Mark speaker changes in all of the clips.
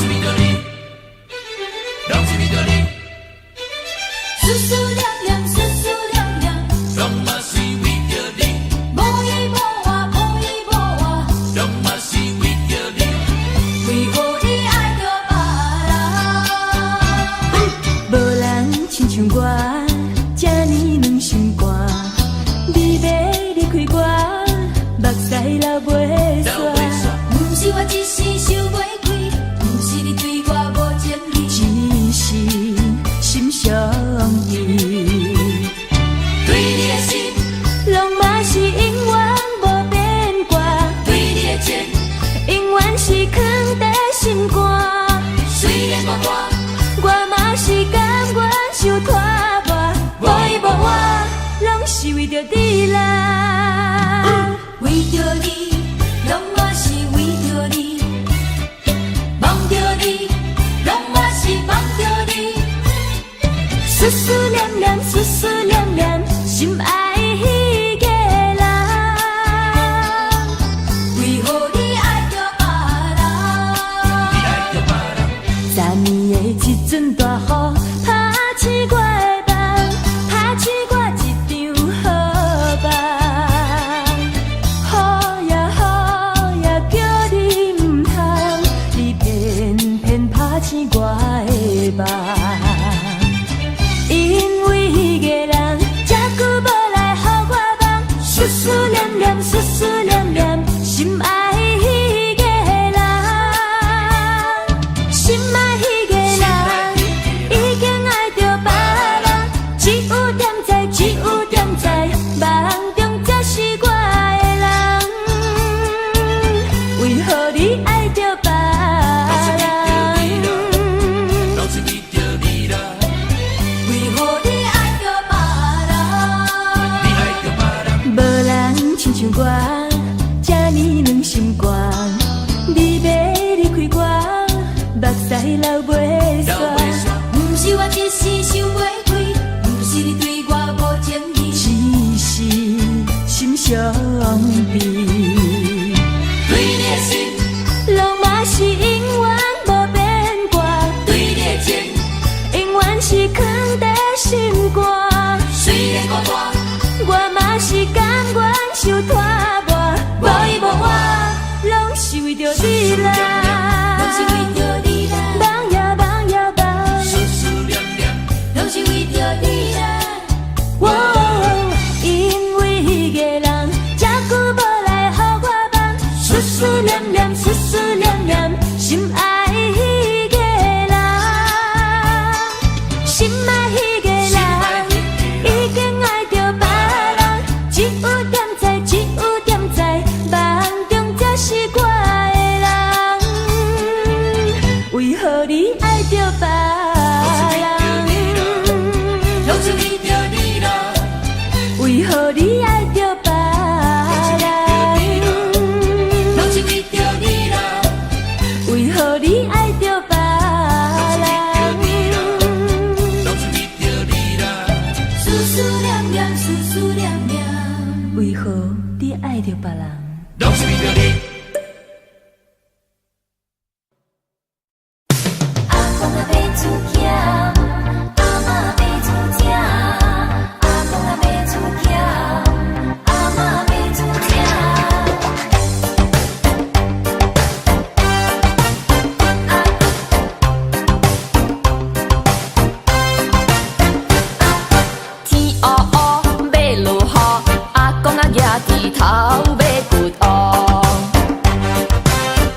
Speaker 1: 是為著你，攏是為著你，
Speaker 2: 思思念念，思思念念，
Speaker 1: 攏嘛是為著你，
Speaker 2: 無依無倚，無依無倚，
Speaker 1: 攏嘛是為著你。
Speaker 2: 為何你愛著別人？
Speaker 3: 無人親像我，這呢軟心肝。你欲離開我，目屎流袂煞。
Speaker 2: 毋是我一時想袂開，毋是你對我無情意，
Speaker 3: 只是心相依。
Speaker 1: 對你的心，
Speaker 3: 攏嘛是永遠無變卦，
Speaker 1: 對你的情，
Speaker 3: 永遠是囥佇心肝。
Speaker 1: 雖然孤單，
Speaker 3: 我嘛是甘願受拖磨，無依無倚，攏是為著你啦。
Speaker 2: 為著你，攏嘛是為著你，夢著你，攏嘛是夢著你。
Speaker 3: 思思念念，思思念念，心愛彼個人。
Speaker 2: 為何你愛著別人？
Speaker 1: 你愛著別人。
Speaker 3: 昨暝的這陣大雨，拍醒我的夢，拍醒我一場好夢。雨呀雨呀，叫你毋通，你偏偏拍醒我的夢。因為彼個人，這久無來予我夢，思思念念，思思念念，心愛彼個人，心愛彼個人，已經愛著別人，只有踮在，只有踮在夢中才是我的人。為何你愛著別人？
Speaker 1: 攏是為著你啦，
Speaker 2: 為何你愛著別人？
Speaker 1: 你愛著別人。
Speaker 3: 無人親像我，這呢軟心肝。你欲離開我，目屎流袂煞。
Speaker 2: 毋是我一時想袂開，毋是你對我無情意，
Speaker 3: 只是心相悲。
Speaker 1: 對你的心，
Speaker 3: 攏嘛是永遠無變卦，
Speaker 1: 對你的情，
Speaker 3: 永遠是囥佇心肝。
Speaker 1: 雖然孤單，
Speaker 3: 我嘛是甘願受拖磨，無依無倚，攏是為著你啦。
Speaker 2: 攏是為著你啦，
Speaker 3: 夢呀夢呀夢，
Speaker 1: 思思念念，
Speaker 2: 攏是為著你啦。
Speaker 3: 哦，因為彼個人，這久無來予我夢，思思念念，思思念念，心愛彼個人，心愛彼個人，已經愛著別人，只有踮在，只有踮在夢中才是我的人。為何你愛著別人？
Speaker 1: 攏是為著你啦，
Speaker 3: 為何你愛著別人？
Speaker 1: 攏是為著你啦，
Speaker 3: 為何你愛著別人？
Speaker 1: 攏是為著你啦，
Speaker 2: 思思念念，思思念念，
Speaker 3: 為何你愛著別人？
Speaker 1: 攏是為著你。
Speaker 2: 阿公啊欲煮鹹，阿嬤欲煮正。阿公啊欲煮鹹，阿嬤欲煮正。
Speaker 4: 天烏烏欲落雨，阿公啊舉鋤頭欲掘烏，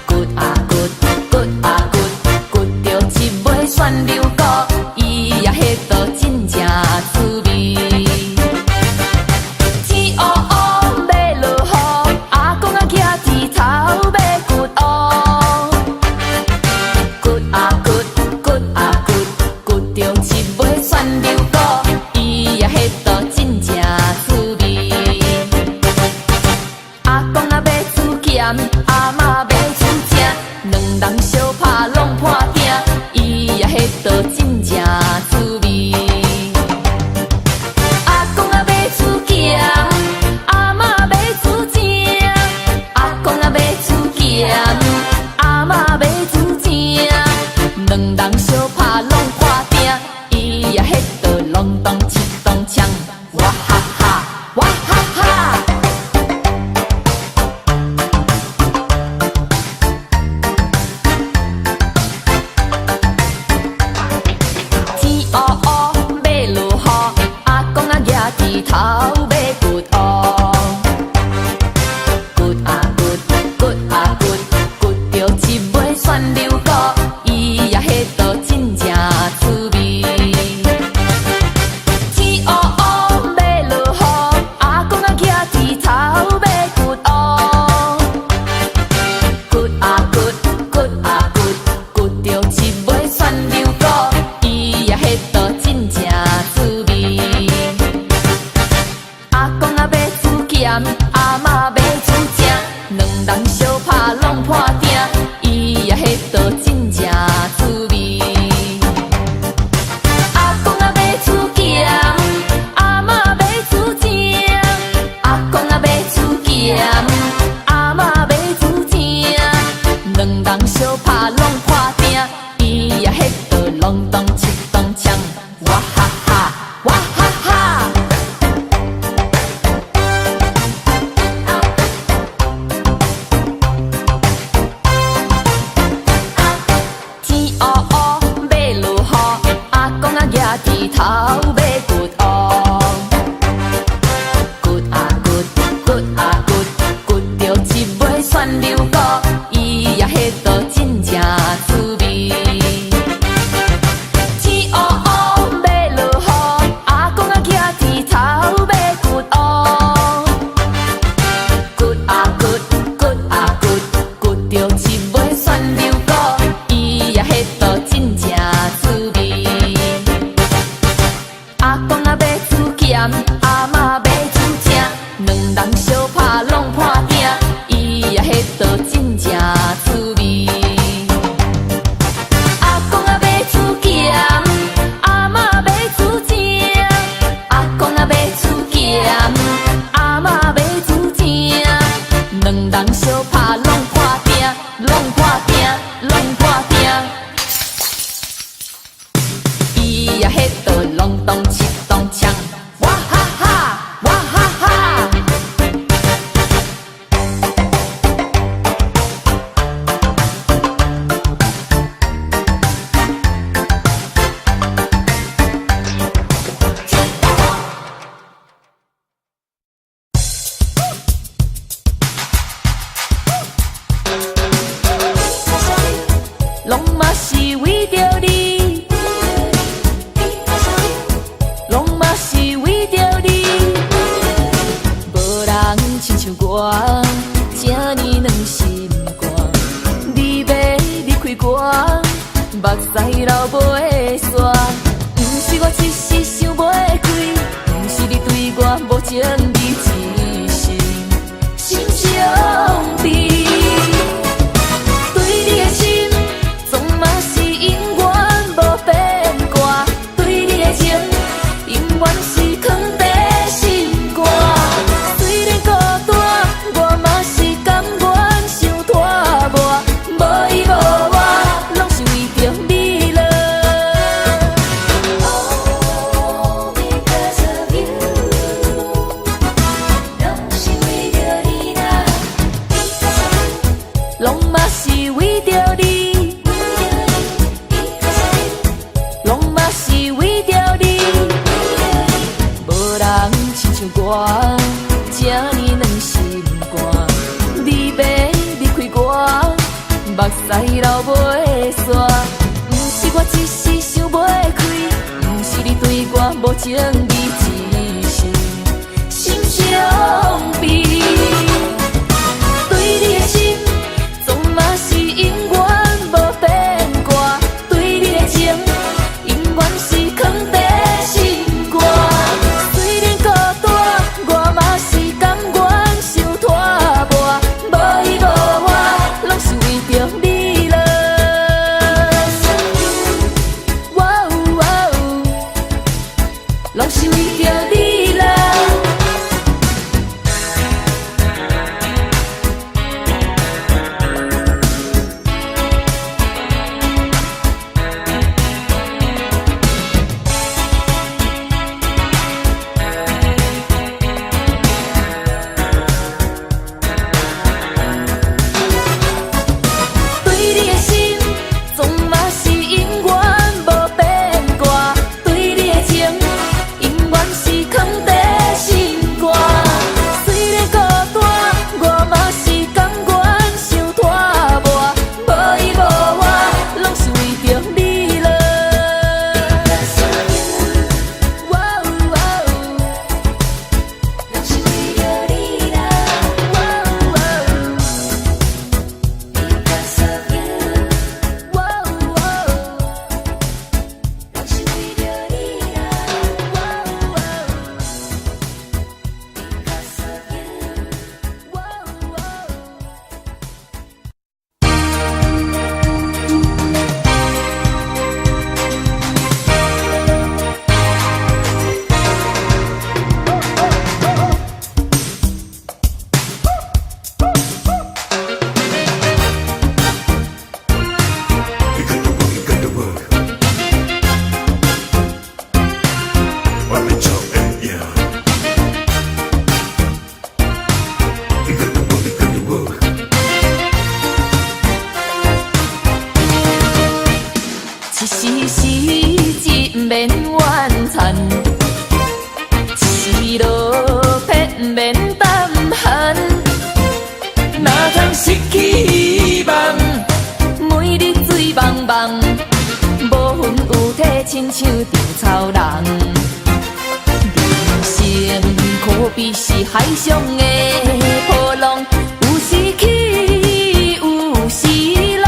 Speaker 4: 掘啊掘，掘啊掘，掘著一尾旋溜菇，伊也彼道真正滋味。天烏烏欲落雨，阿公啊舉鋤頭欲掘烏，掘啊掘，掘啊掘，掘著一尾旋溜菇，伊也彼道真正滋味。阿公啊欲煮鹹，阿嬤欲煮正，兩人相拍攏破鼎，伊也彼道真正滋味。阿公啊欲煮鹹，阿嬤欲煮正，阿公啊欲煮鹹，阿嬤欲煮正，人相拍攏破鼎，伊也彼道真正滋味。阿公啊欲煮咸，阿嬤欲煮正。阿公啊欲煮咸，阿嬤欲煮正。兩人相拍攏破鼎，伊也彼道啷當七當槍，哇哈哈，哇哈哈。天烏烏欲落雨，阿公啊舉鐵頭欲掘烏，掘啊掘，掘啊掘，掘著一尾旋溜菇，伊也彼道真正滋味。天烏烏欲落雨，阿公啊舉鐵頭欲掘烏，掘啊掘，掘啊掘，掘著一尾旋溜菇，伊也彼道真正滋味。阿公啊欲煮咸，阿嬤欲煮正，兩人相拍攏破鼎，伊也彼道真正滋味。阿公啊欲煮咸，阿嬤欲煮正。阿公啊欲煮咸，阿嬤欲煮正。兩人相拍攏破鼎，攏破鼎，攏破鼎。伊也彼道啷當七當槍，哇哈哈，哇哈哈。攏嘛是為著你，攏嘛是為著你，無人親像我，這呢軟心肝。你欲離開我，目屎流袂煞。毋是我一時想袂開，毋是你對我無情意，只是心傷悲。對你的心，總嘛是永遠無變卦。對你的情，永遠是囥佇心肝。雖然孤單，我嘛是甘願傷拖磨。無依無我，攏是為著你了。
Speaker 2: All because of you，攏是為著你啦。
Speaker 4: 攏嘛是為著你，攏嘛是為著你，無人親像我，這呢軟心肝。你欲離開我，目屎流袂煞。毋是我一時想袂開，毋是你對我無情意，只是心傷悲。對你的心，總嘛是永遠無變卦。對你的情，永遠是囥佇心肝。雖然孤單，我嘛是甘願傷拖磨。無依無我，攏是為著你了。哇哦哇哦，攏是為著你了。哪通失去希望？每日醉茫茫，無魂有體，親像稻草人。人生可比是海上的波浪，有時起，有時落。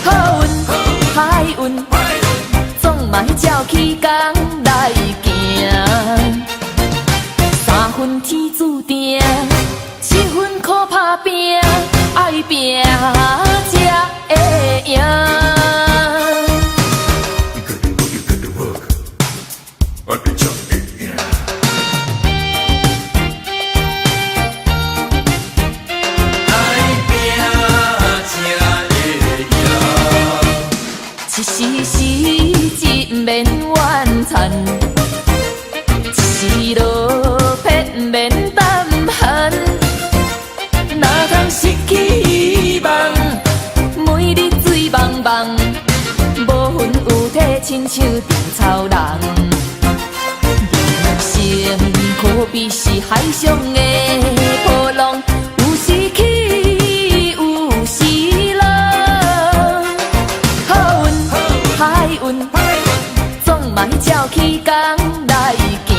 Speaker 4: 好運、歹運，總嘛愛照起工來行。三分天注定，七分靠打拼，愛拼才會贏。
Speaker 1: You got to work, you got to work，按呢才會贏。愛拼才會贏。
Speaker 4: 一時時真免怨嘆，一時落魄毋免膽寒。
Speaker 1: 哪通失去希望？
Speaker 4: 每日醉茫茫，無魂有體，親像稻草人。人生可比是海上的波浪，有時起，有時落。好運、歹運，總嘛愛照起工來行。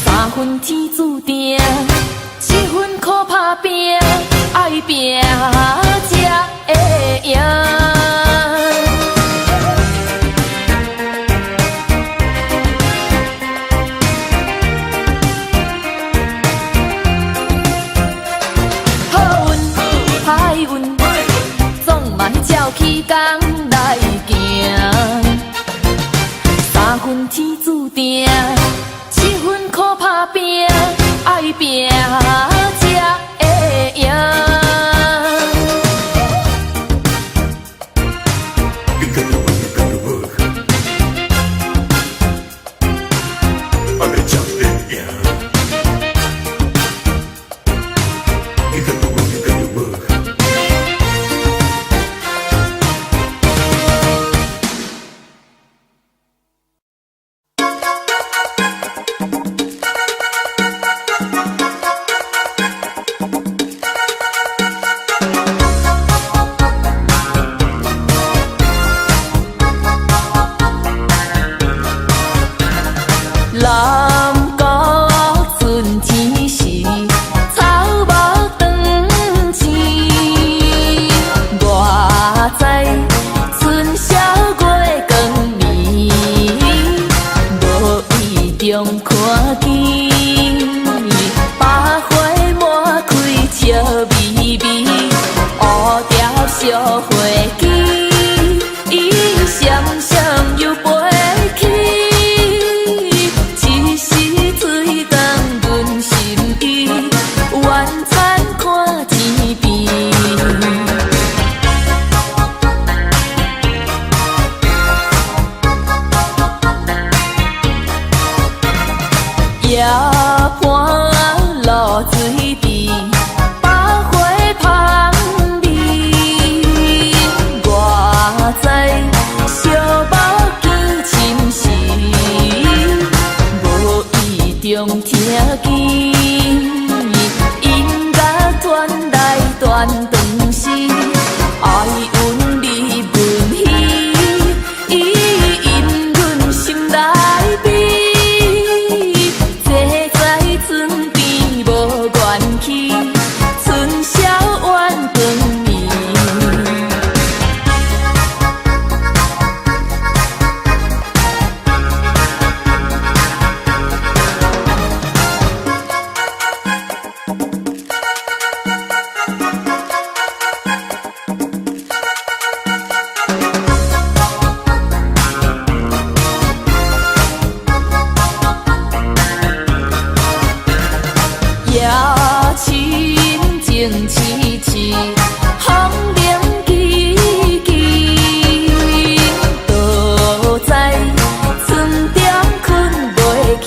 Speaker 4: 三分天注定，七分靠打拼，愛拼才會贏。好運、歹運，總嘛愛照起工來行。三分天注定，七分靠打拼，愛拼才會贏。
Speaker 1: You got to work, you got to work，按呢才會贏。You got to work, you got to work。
Speaker 4: 南國春天時，草木長青。我知春宵月光暝，無意中看見百花滿開笑眯眯，蝴蝶相會記，閃閃又飛去。一時醉當阮心意，晚餐看天邊。夜半露水滴，百花芳味。我知寂寞见深时，無意中聽見音樂傳來斷斷時，愛阮入阮耳，引阮心內悲。坐在村邊無願去，春宵晚光暝。夜深靜凄凄，風鈴吱吱，倒在村中睏袂去，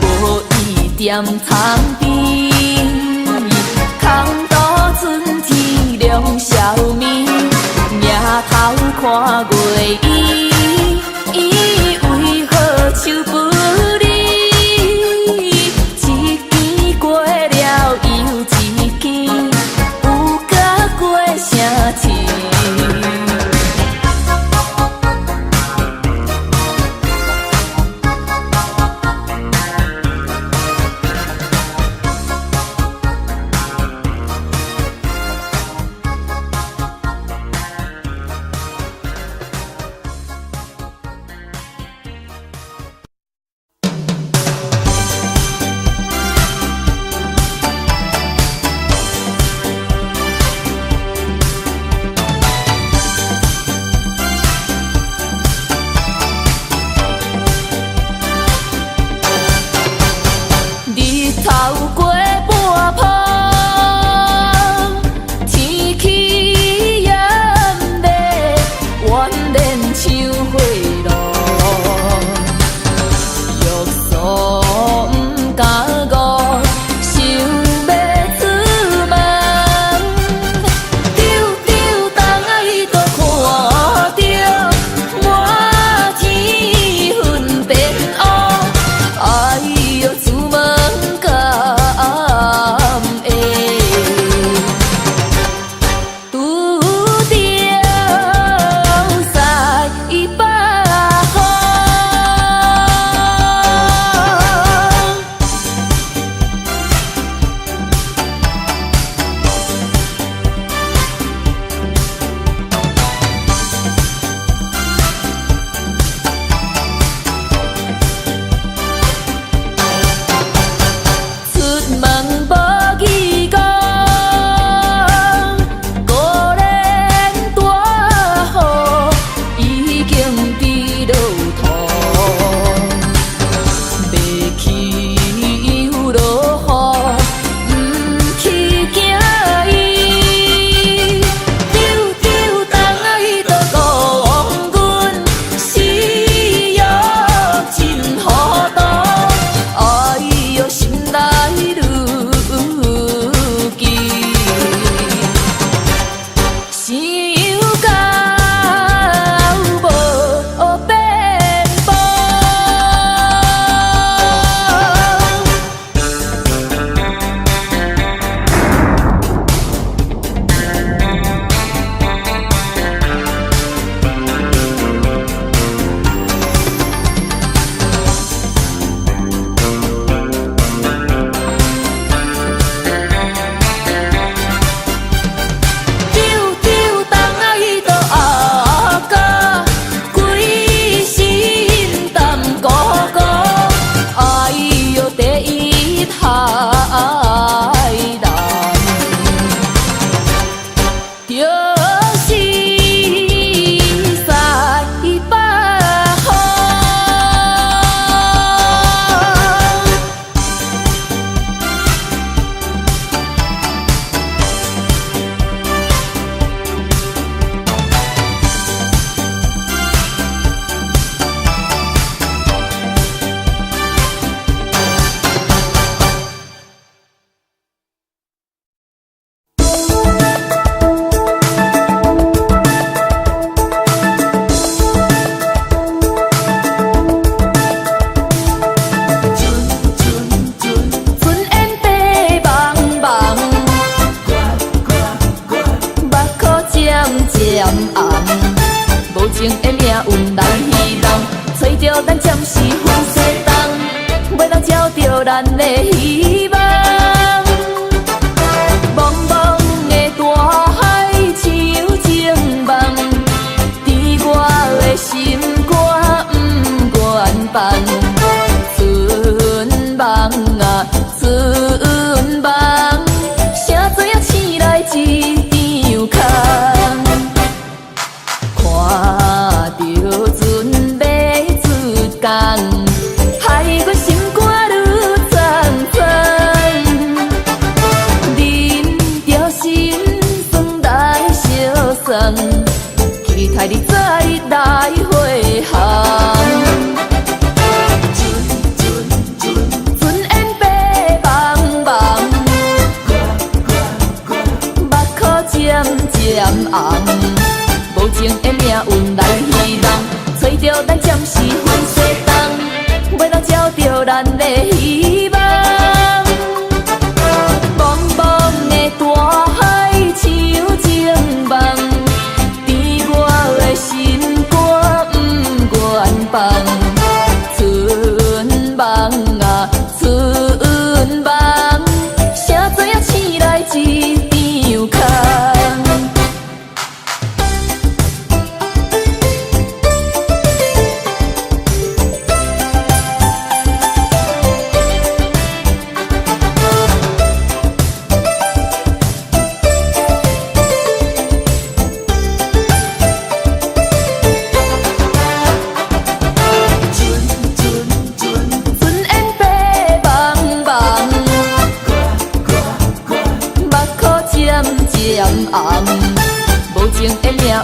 Speaker 4: 無意踮窗邊，空度春天涼消暝，迎頭看月圓，為何手不離？一過半晡，天氣炎熱，怨連像火爐。約束毋敢顧，想欲出門，丟丟東仔伊都看著滿天雲變烏。哎喲，出門到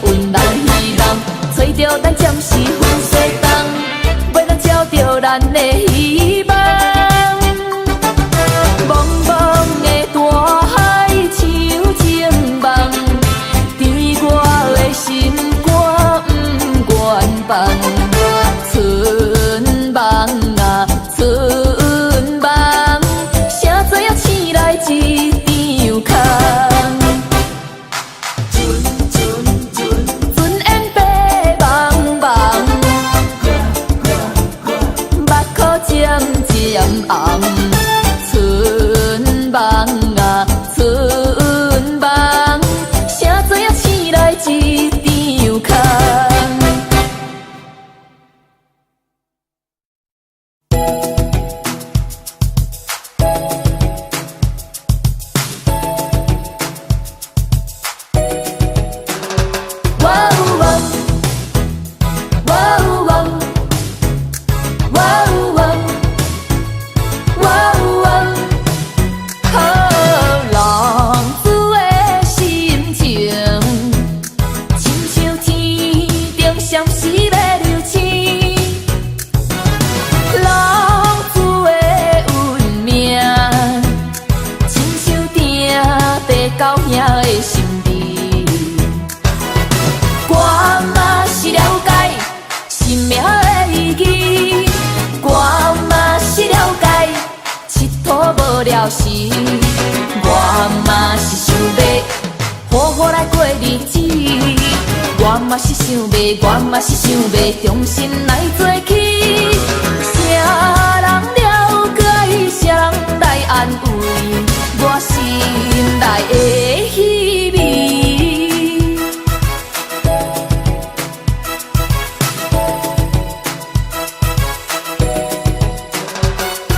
Speaker 4: 運咱希望，揣著咱暫時分西東，袂當照著咱的希望。茫茫的大海像情夢，甜我的心肝不願放。春夢啊，春夢，誰知影醒來一場空。船煙白茫茫，目箍漸漸紅。春夢啊，春夢，誰知影醒來一場空。哇哦哇，哇哦哇，哇哦哇，哇哦哇，好浪子的心情，親像天頂閃時欲流星。浪子的運命，親像定地狗兄的心字。我嘛是了解生命的意義，我嘛是了解𨑨迌無聊時，我嘛是想欲好好來過日子，我嘛是想欲，我嘛是想欲重新來做起。誰人了解，誰人來安慰我心內的稀微？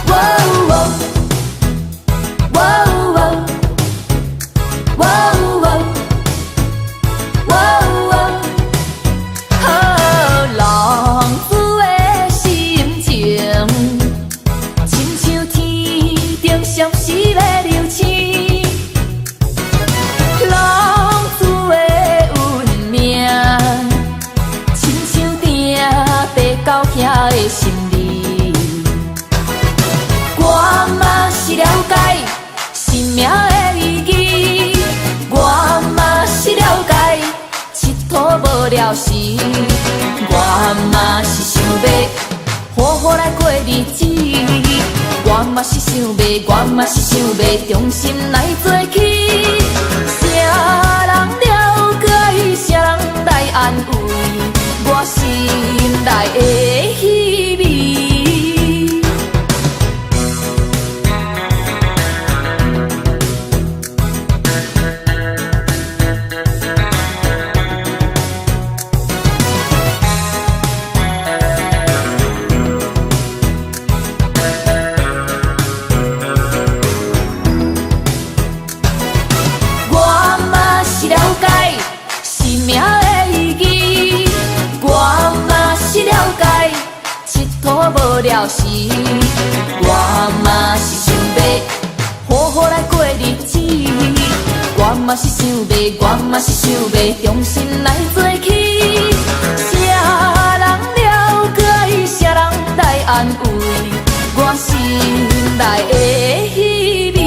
Speaker 4: 哇哦哇，哇哦哇，哇哦哇，哇哦哇，好浪子的心情，親像天頂閃時欲流星。浪子的運命，親像定地狗兄的心字。我嘛是了解生命的意義，我嘛是了解𨑨迌無聊時，我嘛是想欲好好來過日子，我嘛是想欲，我嘛是想欲重新來做起。誰人了解，誰人來安慰我心內的稀微？我嘛是了解生命的意義，我嘛是了解𨑨迌無聊時，我嘛是想欲好好來過日子，我嘛是想欲，我嘛是想欲重新來做起。誰人了解，誰人來安慰我心內的稀微？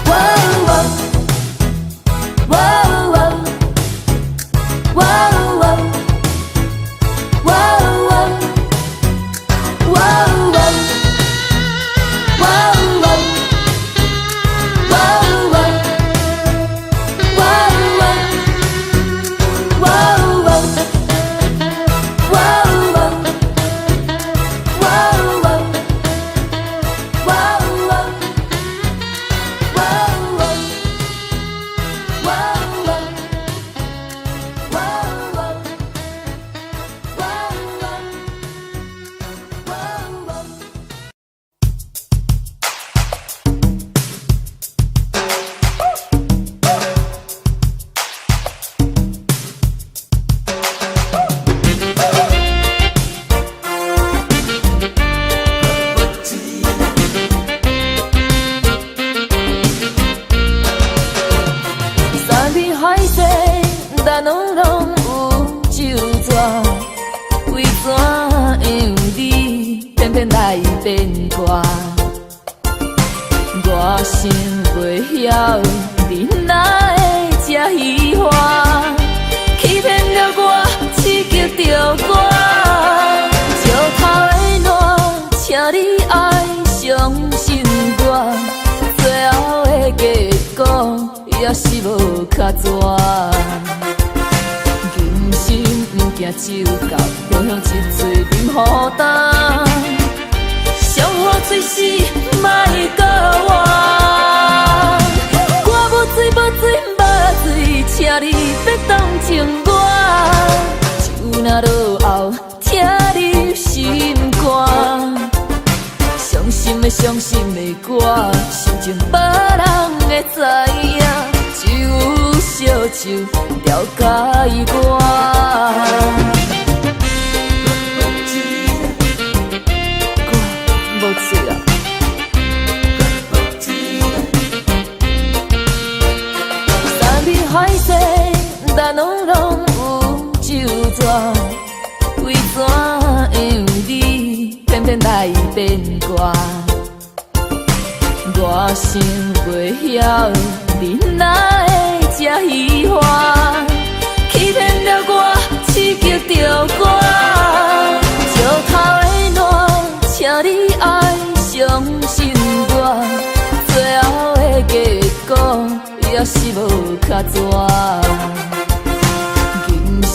Speaker 4: 哇哦哇，哇哦哇，哇哦哇，哇哦哇，哇哦哇，哇哦哇，哇哦哇，曉，你哪會這虚華？欺騙了我，刺激著我。石頭的爛，請你愛相信我，最後的結果也是無較逝。甘心毋驚酒到香香一喙啉予焦，傷予醉死莫閣活。我無醉無醉無醉，請你別同情我。酒若落喉，疼入心肝。傷心的傷心的歌，心情無人會知影，只有燒酒了解我。我無醉啊！山盟海誓，咱攏攏有酒紙，為怎樣你偏偏來變卦？我想袂曉，你哪會這虛華？欺騙了我，刺激著我。石頭的爛，請你愛相信我，最後的結果也是無較逝。甘心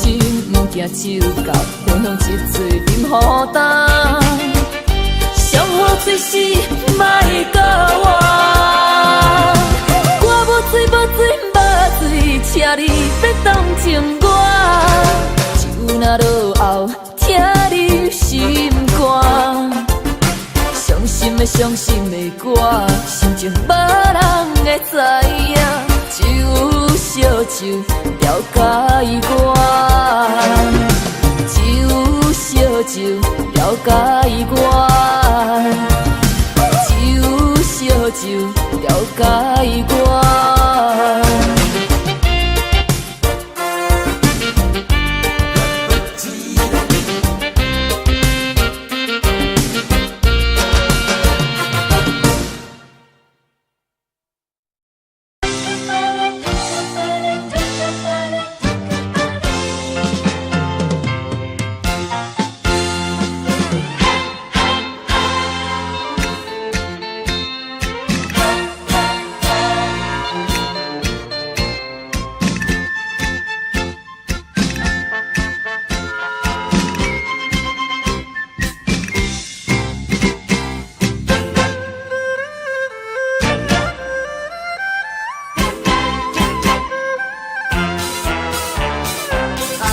Speaker 4: 毋驚酒到香香一喙啉予焦，傷予醉死莫閣活。我無醉無醉無醉，請你別同情我。酒若落喉，疼入心肝。傷心的傷心的歌，心情無人會知影，只有燒酒了解我。只有燒酒了解我。只有燒酒了解我。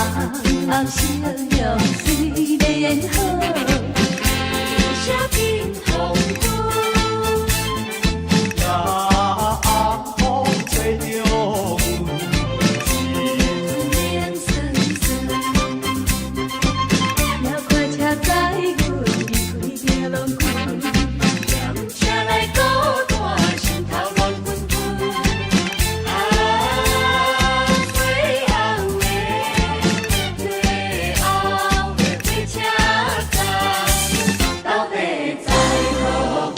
Speaker 3: 红红笑容水莲好，写金红花。
Speaker 5: 夜暗风吹着
Speaker 3: 凉丝丝，鸟快车载阮离开着龙骨，踮车内孤单，心头乱纷纷。啊，最后的，最后的火车站，到底在何方？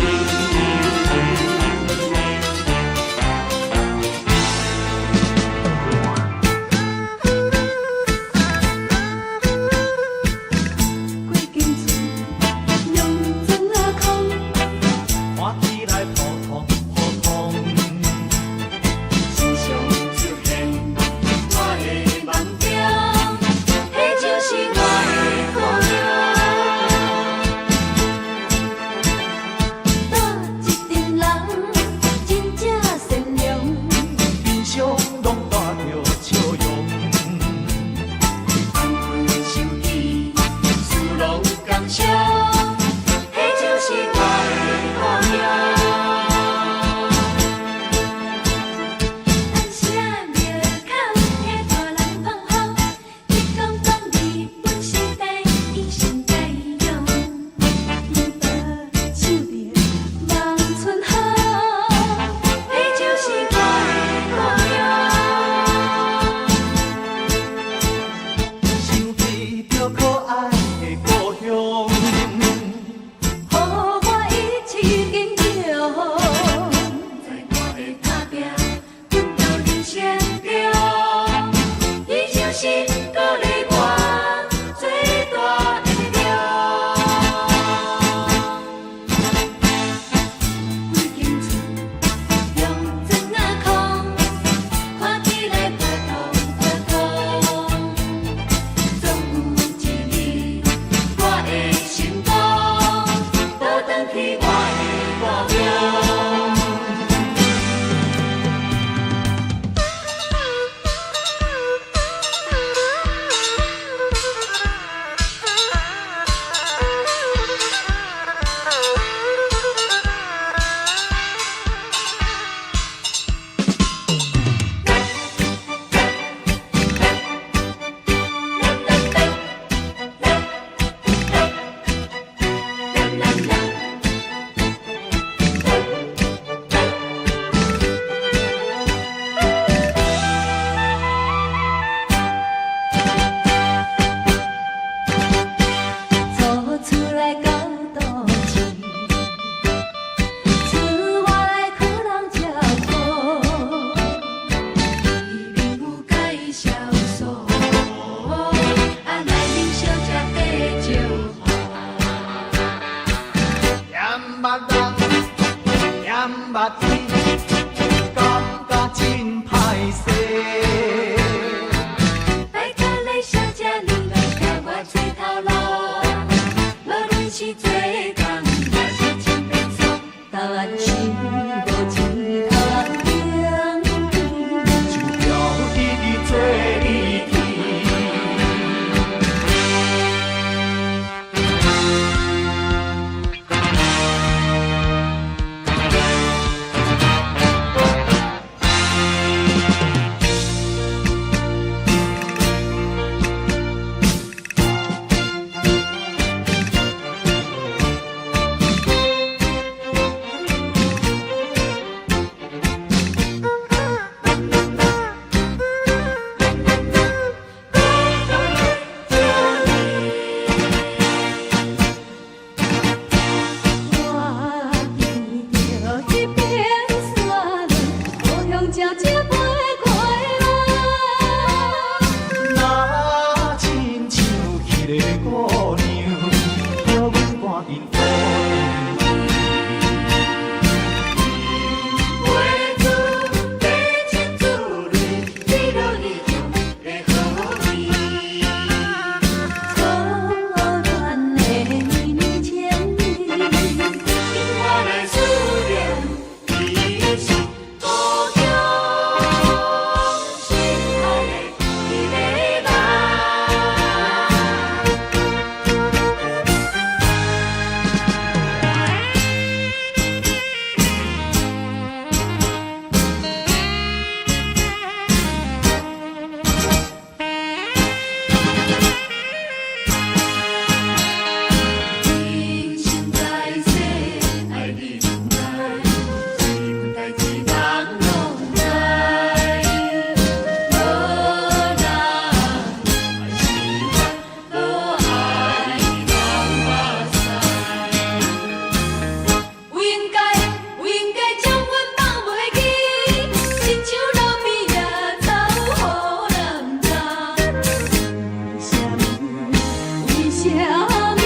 Speaker 3: 啥物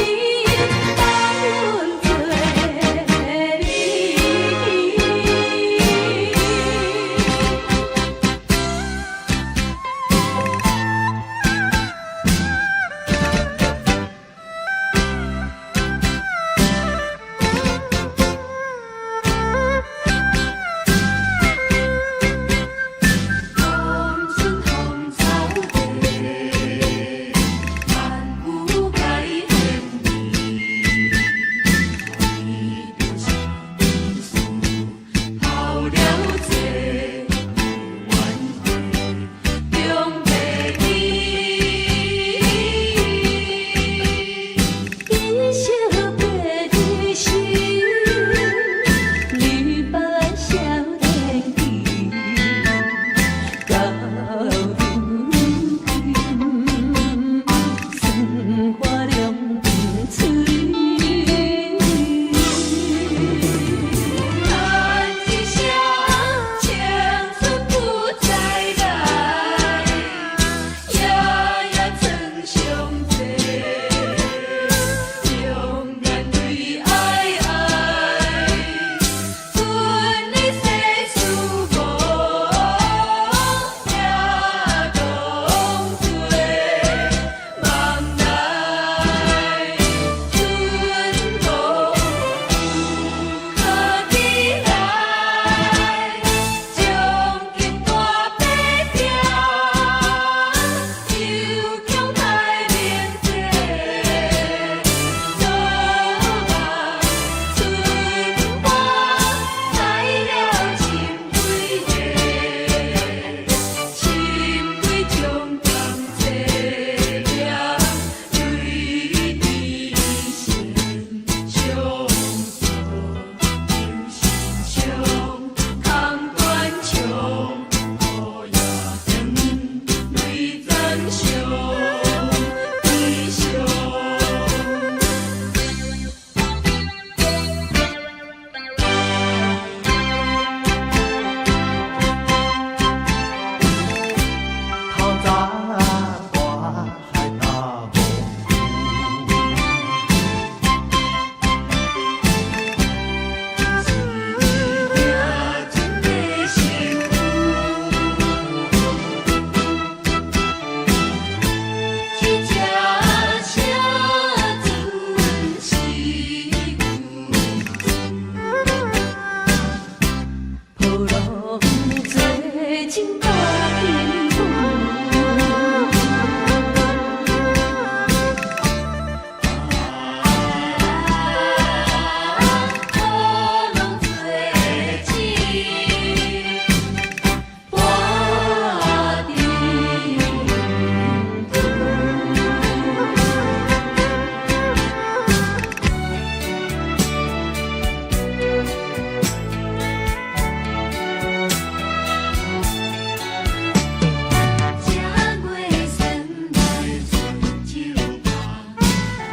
Speaker 3: 放阮做你？風春風草地，萬古改變。為著啥物事，拋了這怨恨，終袂記。一生白日時，你放少年期，到如今，酸花兩喙。嘆一聲，青春不再來，夜夜創傷濟，兩眼淚哀哀，剩你世事無，命當作夢內春無可起來，將軍大白條，又強歹面子，做夢春花開了深幾个，深幾種感凄涼，淚滴心相訴，心傷，空斷腸，雨夜長，淚怎相悲傷。
Speaker 5: 透早大海大無
Speaker 3: 命真的辛苦，一只车船是旧。波浪做情甲幸福。波浪做情，伴伫途。正月三来春秋冬，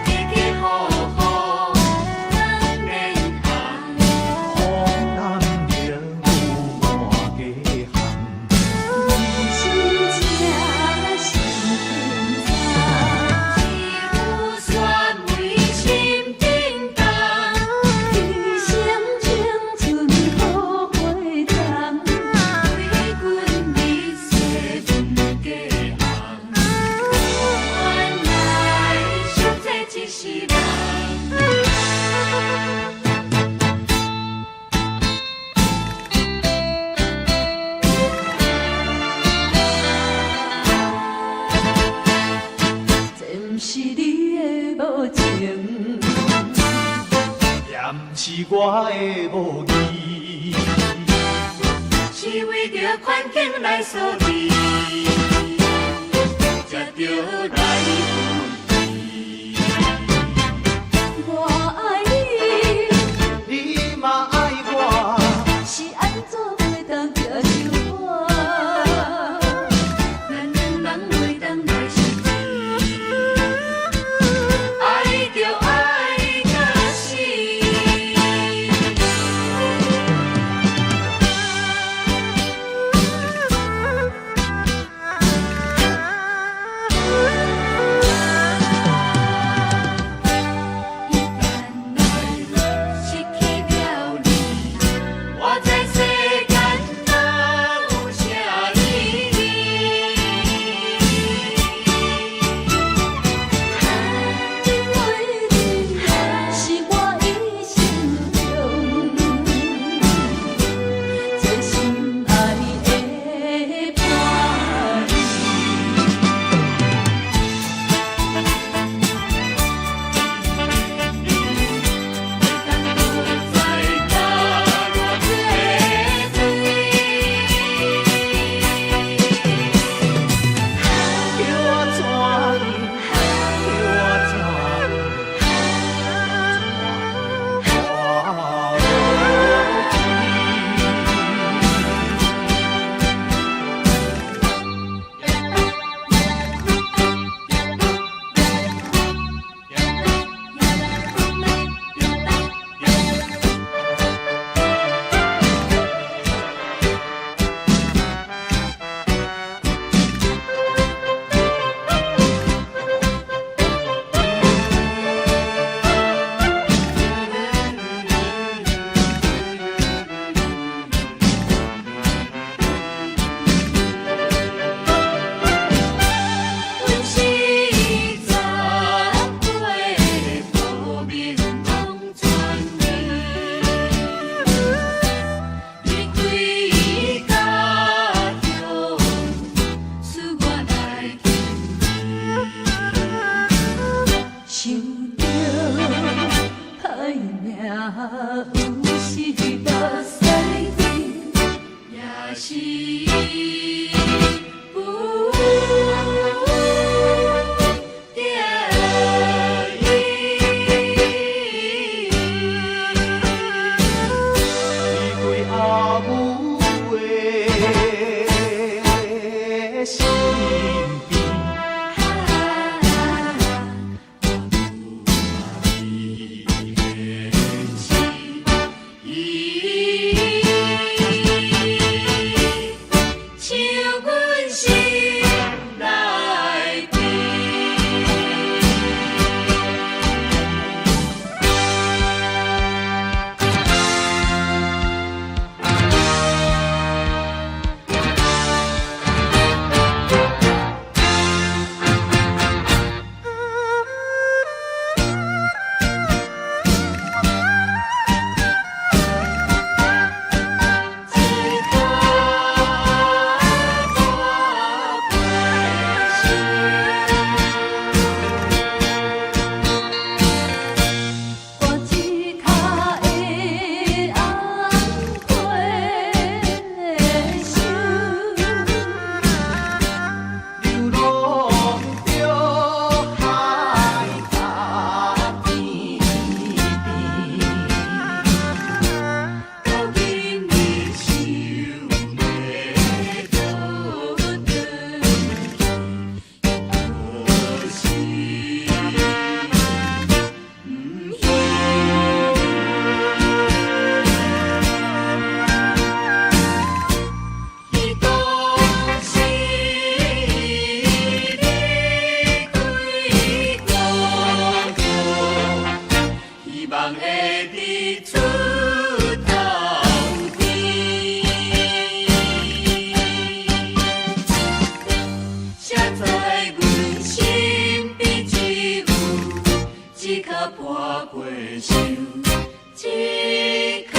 Speaker 3: 家家戶戶難免紅。
Speaker 5: 風南明有滿家巷。
Speaker 3: 心情心天只有雪梅心叮當，一生青春好花丛，为君日西阮家红。原來相這一世人。這毋是你的無情，
Speaker 5: 也毋是我的無義，
Speaker 3: 是為著環境來鎖定，才著來分離。我愛你，
Speaker 5: 你嘛愛我，
Speaker 3: 是按怎袂當接受我？咱兩人袂當來相見，愛就愛到死。伊讲是离开故乡，希望会伫出头天。谁知阮身边只有一跤破皮箱，一跤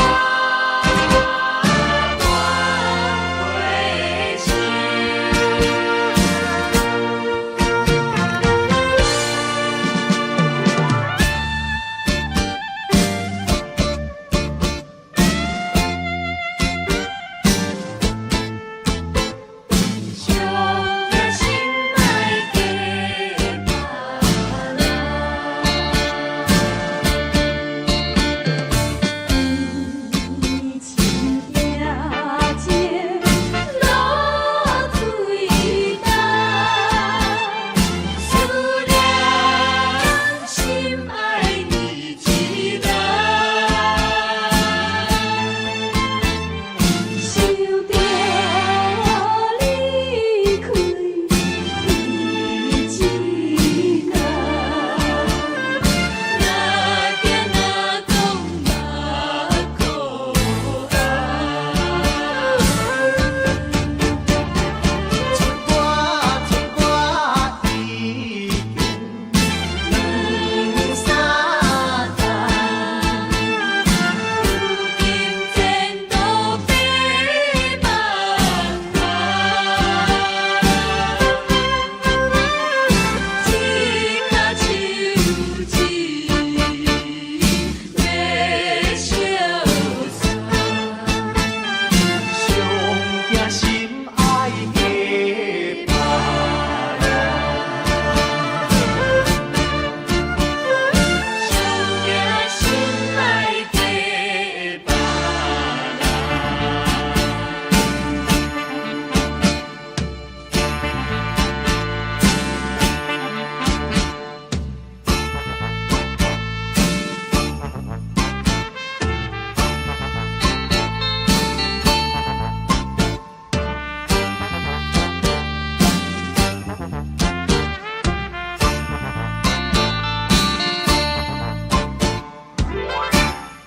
Speaker 3: 破皮箱。上惊心爱的别人。伊穿行露水干，思念心爱的一人。想著离开伊一人，若行若讲嘛可爱。
Speaker 5: 一歌一歌已经两三冬，
Speaker 3: 如今前途白茫茫，一跤手指欲相送。
Speaker 5: 上惊心爱的别人。
Speaker 3: 上惊心爱的别人。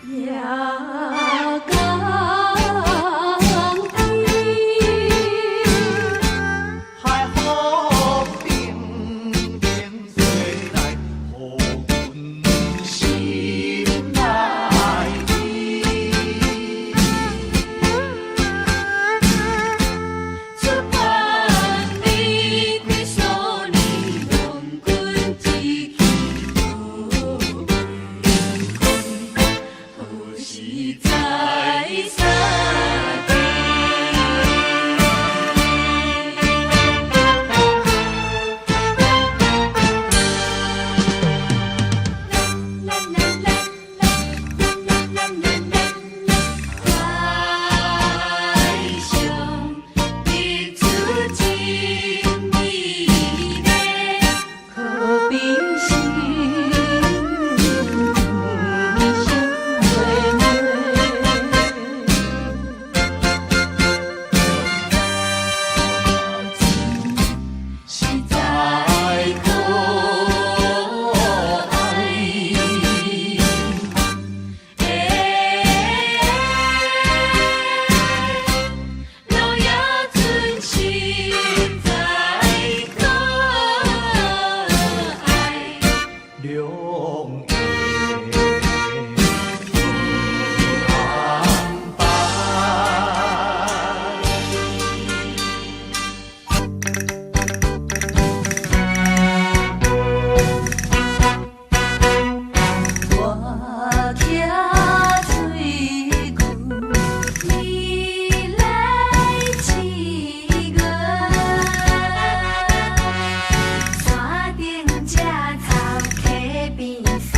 Speaker 3: 夜江边，
Speaker 5: 海风冰冰吹来，予阮心内甜。
Speaker 3: 出发离开数年，亡君一去无回，何时再相见？啦啦啦啦啦啦啦啦，海上日出真美丽，可比是相妹妹。
Speaker 5: 实在可爱。
Speaker 3: 老爷阵实在可爱。
Speaker 5: 良缘安排。
Speaker 3: 我徛水库，你来试阮。山顶食草，溪边耍。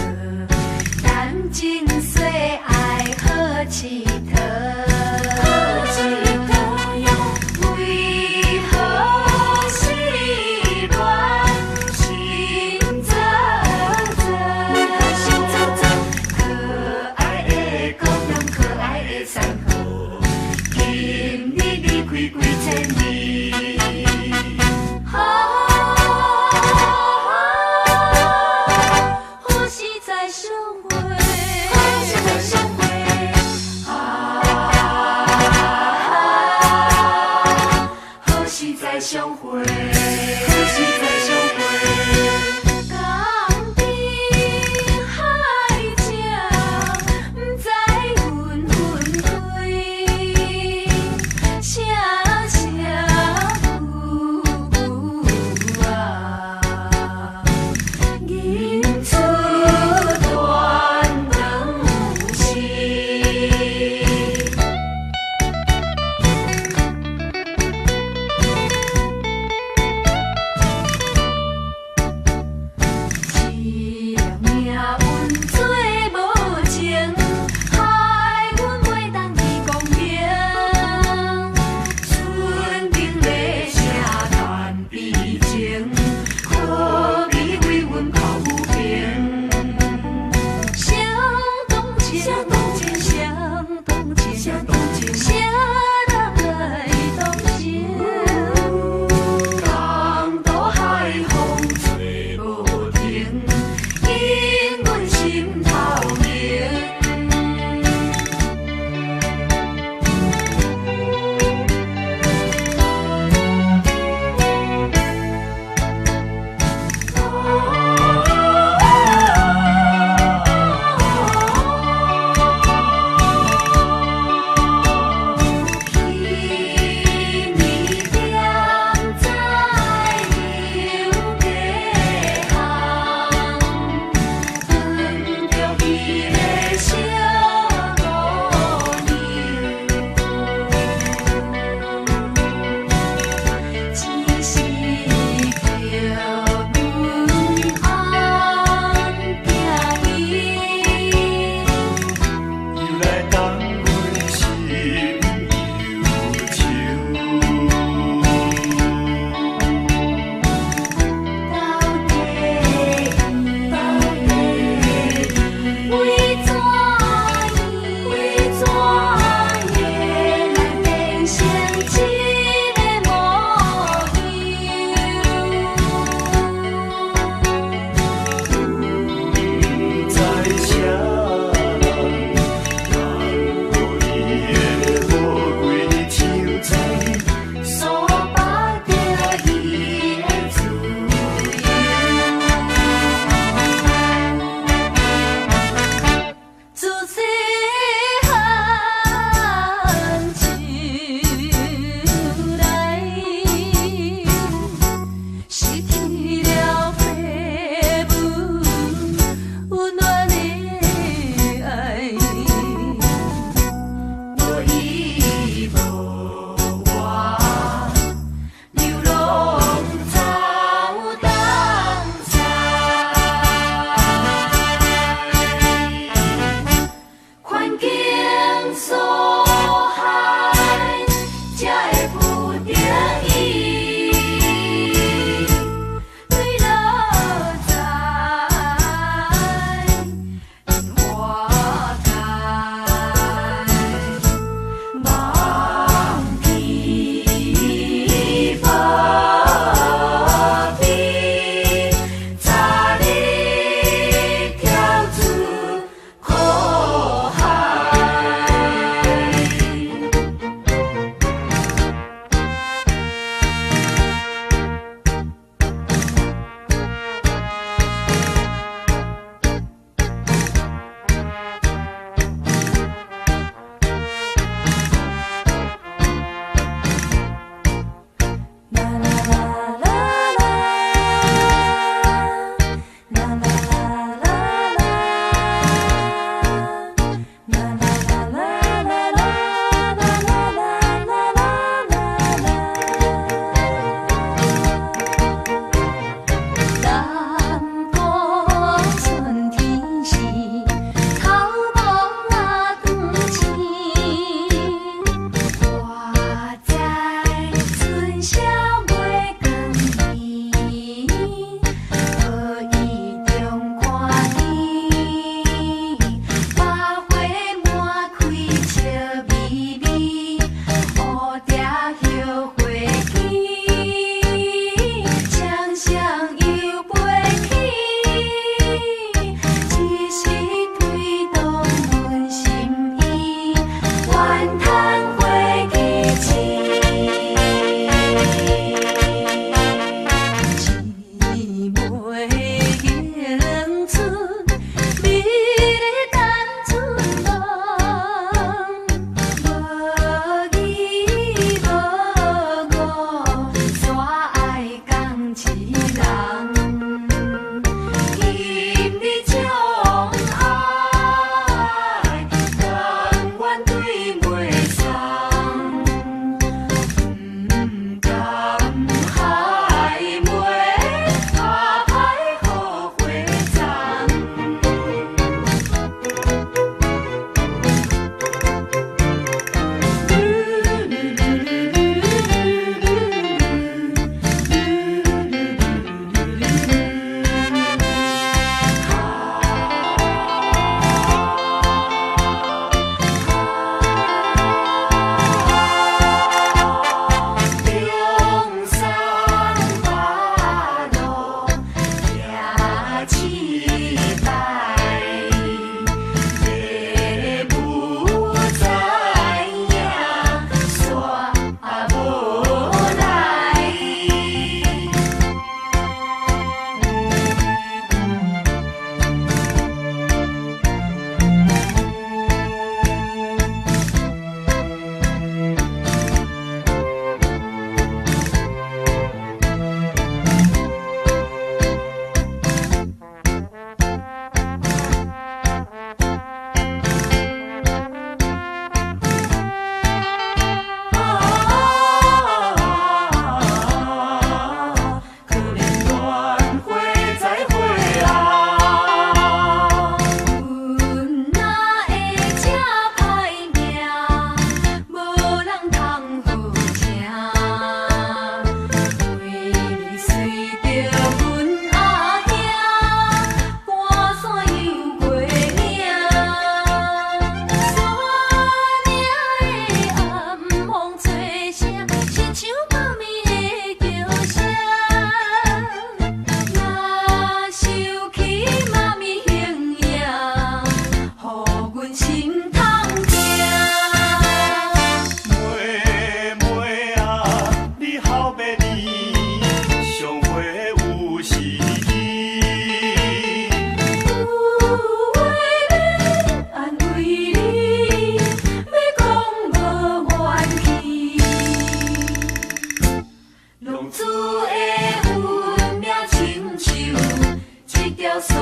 Speaker 3: 條鎖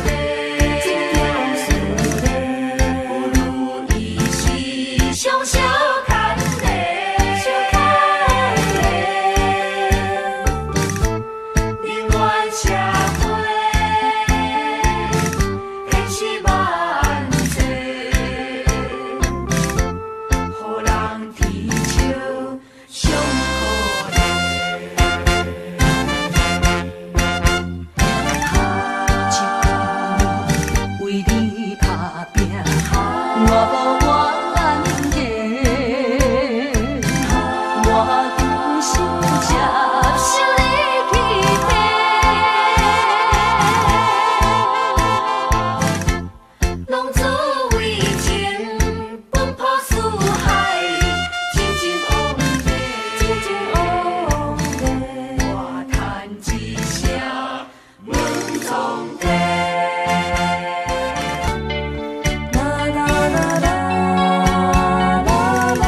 Speaker 3: 鏈，這條鎖鏈，不如意是上相牽連，相牽連。寧願社會現實萬濟，予人啼笑上可憐。
Speaker 4: 一句為你拍拚，我無怨言，我甘心接受你欺騙。
Speaker 3: 浪子為情，奔波四海，真情往來，真情往來。我嘆一聲問蒼天。啦啦啦啦啦啦啦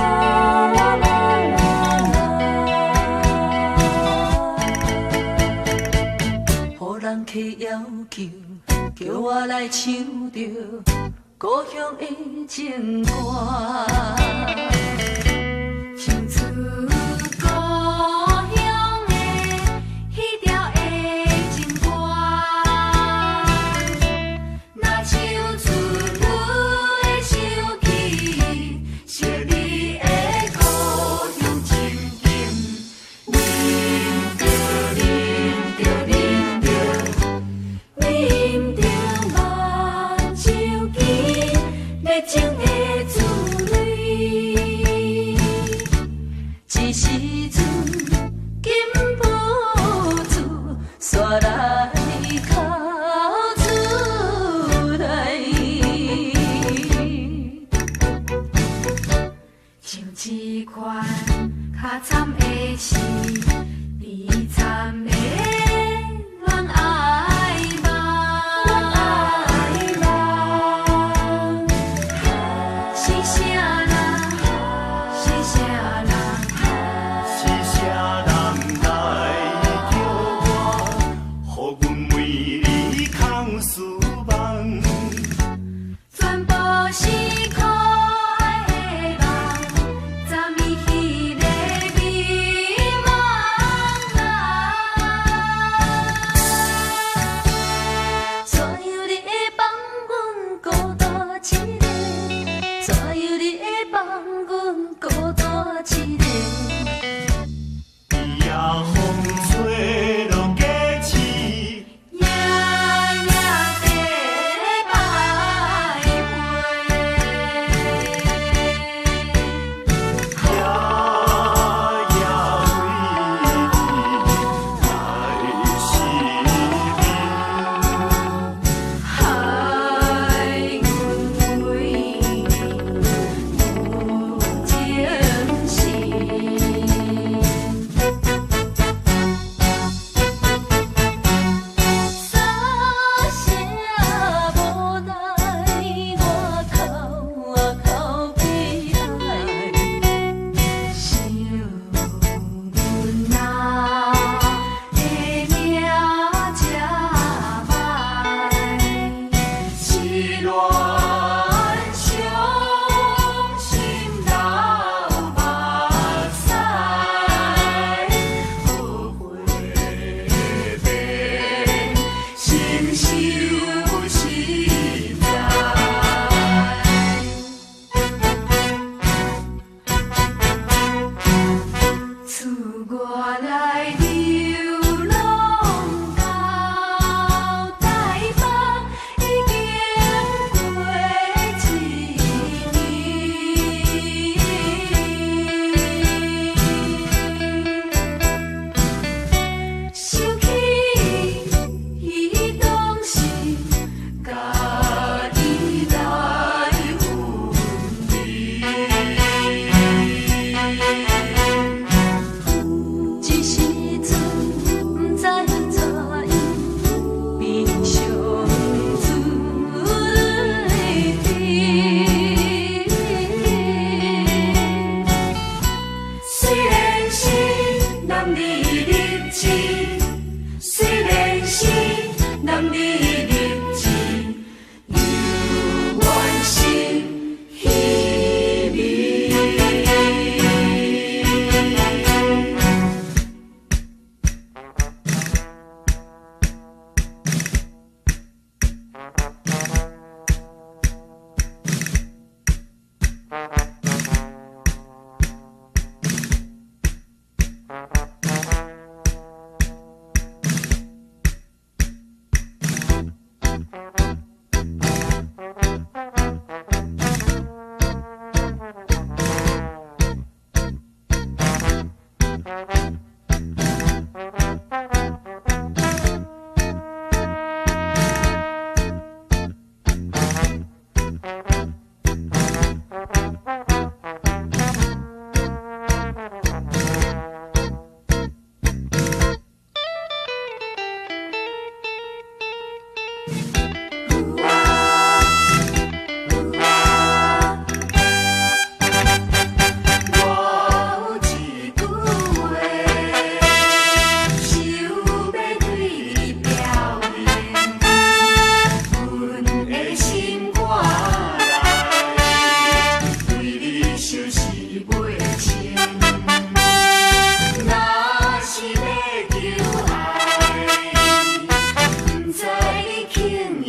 Speaker 3: 啦。
Speaker 4: 予人客要求，叫我來唱著故鄉的情歌。
Speaker 3: 唱出故鄉的彼條的情歌，若唱出你會想起昔日的故鄉情景，啉著啉著啉著，啉著目睭墘熱情的滋味。
Speaker 4: 這時陣禁不住，煞來哭出來。
Speaker 3: 像這款較慘的是悲慘的戀愛夢，戀愛夢。是啥人？是啥人？
Speaker 5: 是啥人來叫我，予阮為你空思夢？
Speaker 3: 全部是可愛的夢，昨暝彼个美夢啊！
Speaker 4: 怎樣你會放阮孤單一个？怎樣你會放阮孤單一個？
Speaker 5: 夜風吹落雞翅，
Speaker 3: 夜夜在徘徊。
Speaker 5: 夜夜為你來失眠。
Speaker 3: 害阮為你有情心。
Speaker 4: 三聲無奈，我哭啊哭悲哀。
Speaker 3: 想阮若的名這歹，是戀傷心流目屎，後悔變成愁心在。厝外來流浪到台北，已經過一年。想起彼當時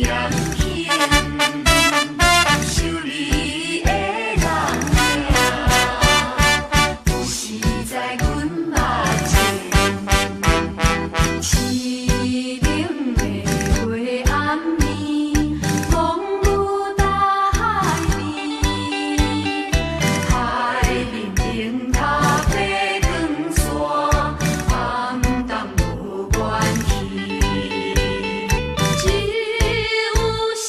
Speaker 5: 嚴刑，修理的人影，有時在阮目前。凄冷的黑暗暝，風雨大海邊，海面燈塔白光線，暗淡無關係。
Speaker 3: 只有心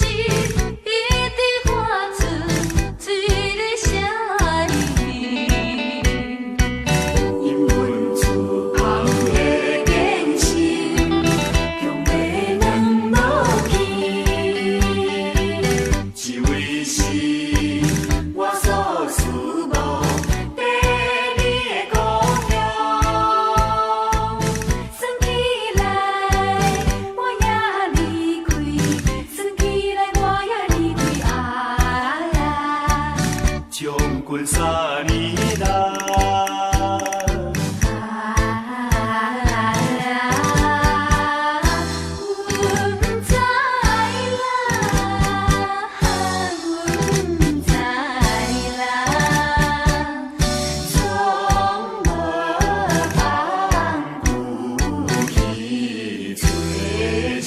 Speaker 3: 一直發出一个聲音。
Speaker 5: 因阮出芳的堅心，強欲軟落去。這位是我所思慕第二的故鄉。
Speaker 2: 算起來我也離開，算起來我也離開啊！
Speaker 5: 將近3年啦。
Speaker 2: 啊，阮知啦，阮知啦，總無放孤去找尋。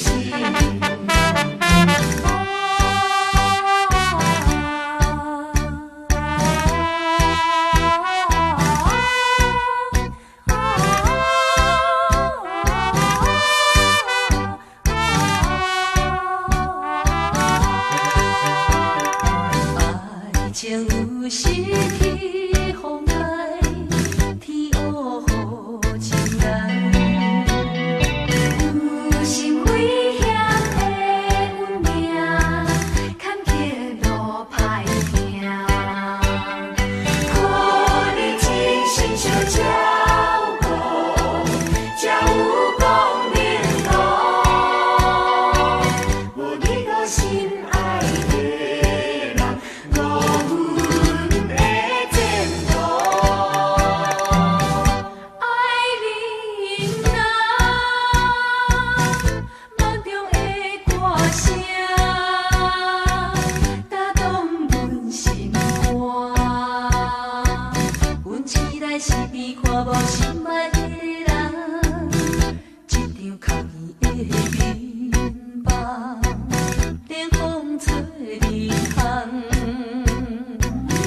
Speaker 3: 愛情有時起風來，天烏雨情來。
Speaker 2: 有心危險的運命，坎坷路歹行。
Speaker 5: 靠你真心相照顧，才有光明路。無你我心愛的人，無阮的前途。
Speaker 3: 愛人啊，夢中的歌聲，打動阮心肝。阮醒來時邊看無心愛的人，這張空的眠房，冷風吹入窗。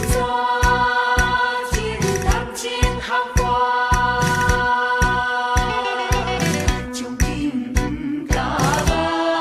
Speaker 5: 怎真談情合歡，將緊不敢忘。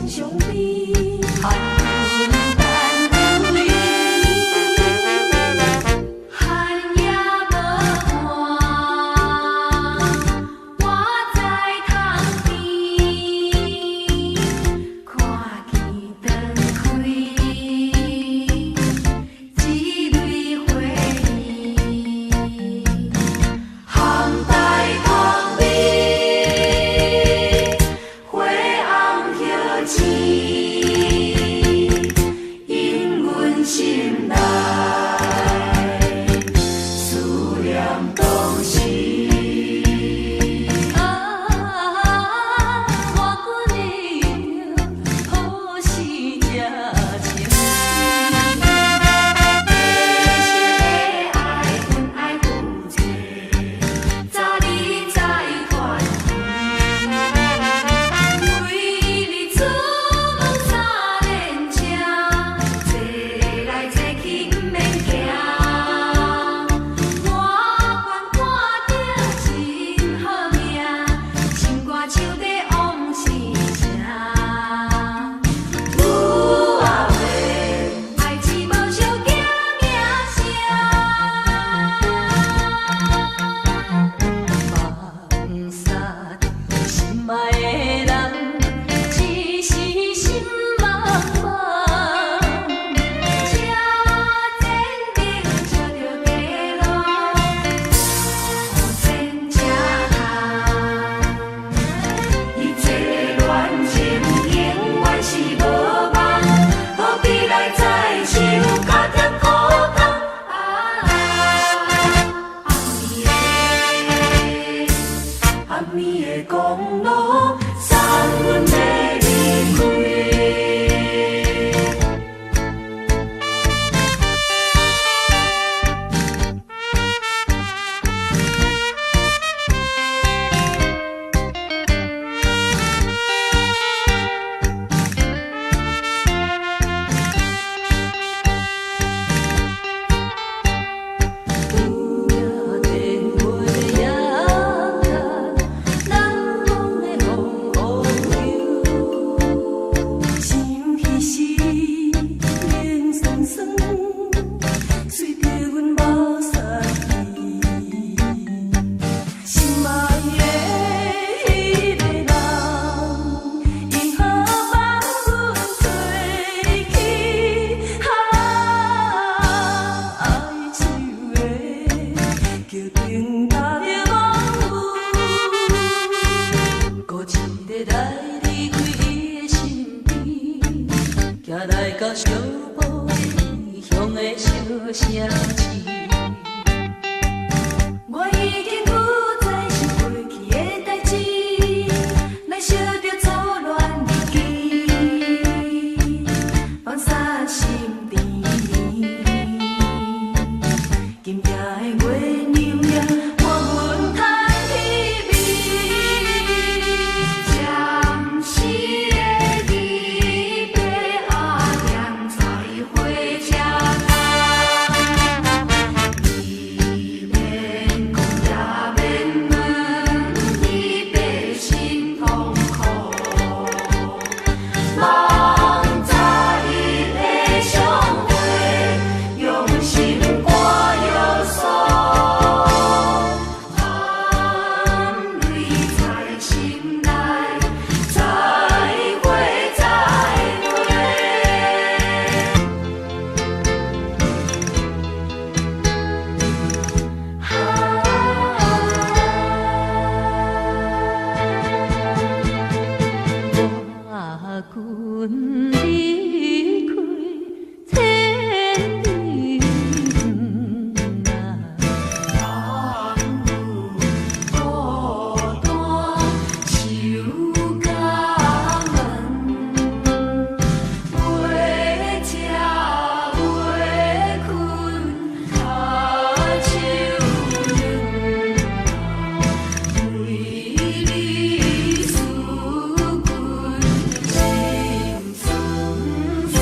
Speaker 3: 相比。寒等你，寒夜无伴，我在窗边，看见灯开，一蕊花红带香味，花红叶青，引阮心内思念当时。啊，我阮得好死这情深。你的爱，阮爱负债，早日再团圆。为你出门三轮车，坐来坐去毋免惊。我愿看著真好命，心肝手底往事情。有啊话，爱情无相惊名声。放杀心爱的人，一时心茫茫。车前灯照著街路，前车窗。伊这个恋情永远是无望，何必来再受加添苦痛？啊，暗暝的，暗暝的公路，送阮欲离开。电话的夜间，难忘的风雨。想彼时眼酸酸，随著阮目屎去。心爱的彼个人，因何放阮做去？啊，爱手的桥顶踏著梦雨，孤一个来离开伊的身边，行来到小埔异乡的小城市。我已经不再是过去的代志，来相著错乱日记，放杀心甜甜。今夜的月娘娘，伴阮叹彼暝。暂时的离别，阿念在火车头。你免讲也免问，你别心痛苦。梦早日的相会，用心肝药素。含泪在心内，再会再会。我君离开千里远啊，孤单守家门，袂食袂睏，跤手软。为你思君心酸酸。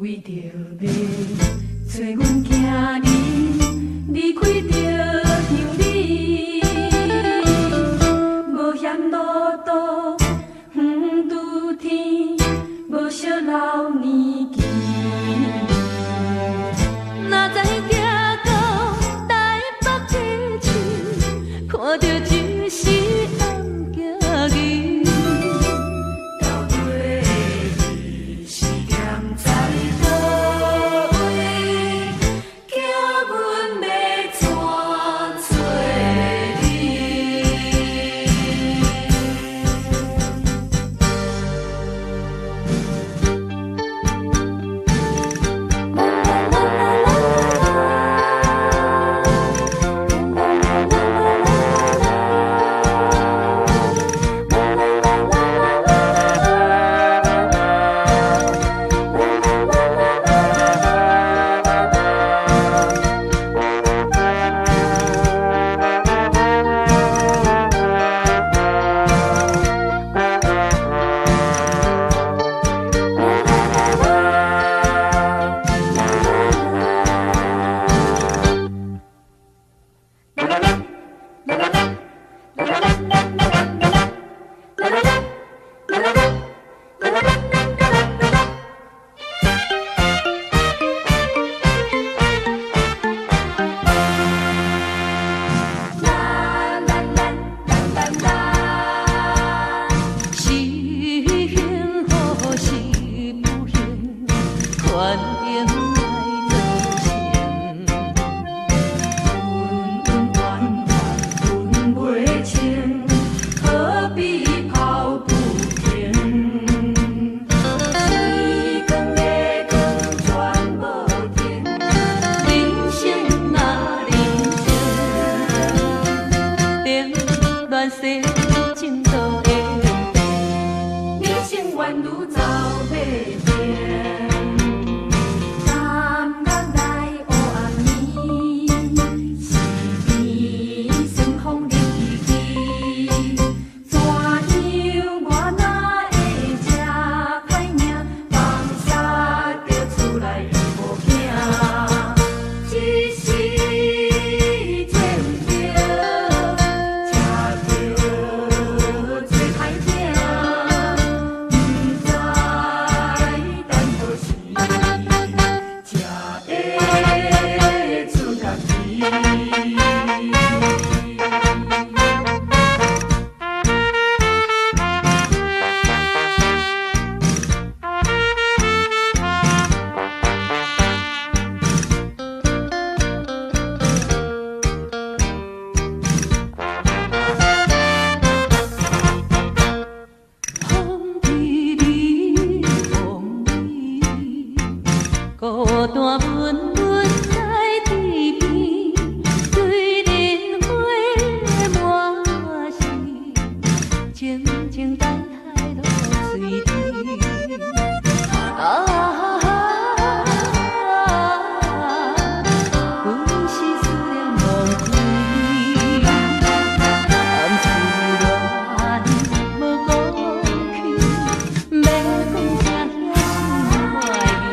Speaker 3: 為著欲揣阮囝兒離開著鄉里，無嫌路途遠拄天，無惜老年期。若知行到台北市，看著一時暗行去。
Speaker 6: 到底你是踮在佗位？叫阮欲怎揣你？
Speaker 3: 是幸福是不幸，反正愛做成。
Speaker 6: 恩恩怨怨分袂清，何必抱不平？時光的光轉無停，
Speaker 3: 人生啊人生，定亂世情路會變。
Speaker 6: 人生宛如走馬燈。感覺來黑暗暝，是甜酸風入耳。怎樣我哪會這歹命？放殺著厝內的某囝，一時做毋著，才叫做歹囝。毋知等何時，才會出力去。
Speaker 3: 風微微，風微微，孤單悶悶在池邊，對蓮花滿是，靜靜等待露水滴。啊，阮是思念無歸，暗思戀無講起，免講這遐心愛你。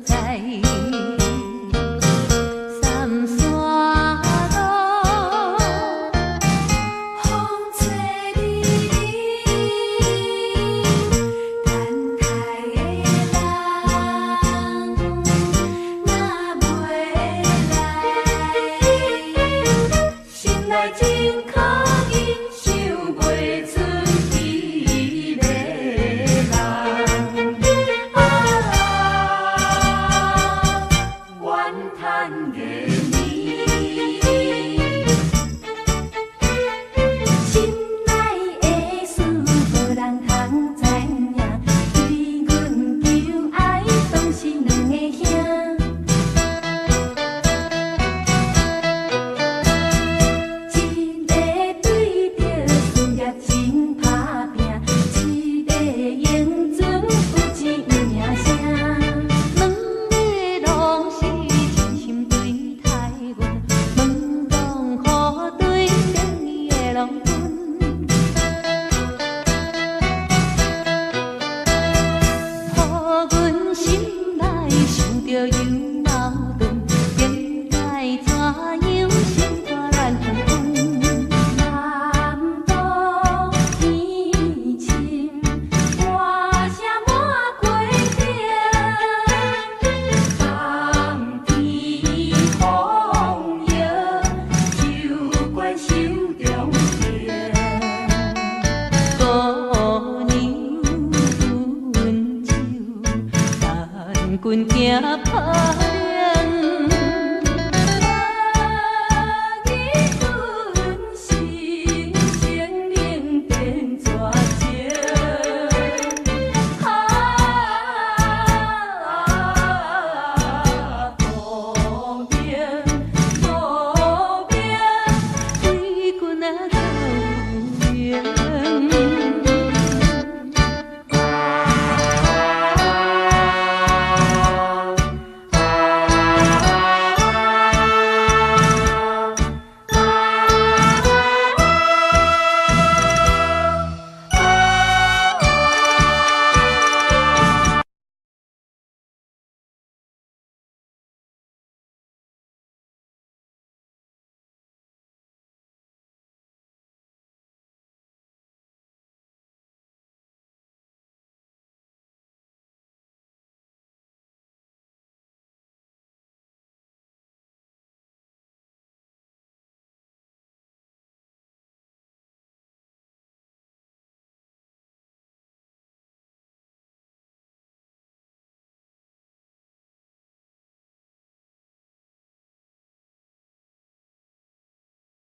Speaker 3: 在三山路，風吹離離，等待的人若袂來，心內真可忍，想袂出彼个人。啊，怨嘆個暝。心內的事無人通知影，對阮求愛當是兩个兄。一个對著事業真打拚，一個永存有錢有名聲。兩个攏是真心對待阮，問講何對中意的郎君。予阮心內想著又矛盾，應該怎樣心肝亂紛紛？
Speaker 6: 南渡天深，歌聲滿過頂，冬天風搖，酒關手中情。
Speaker 3: 姑娘阮手，陳軍驚拍。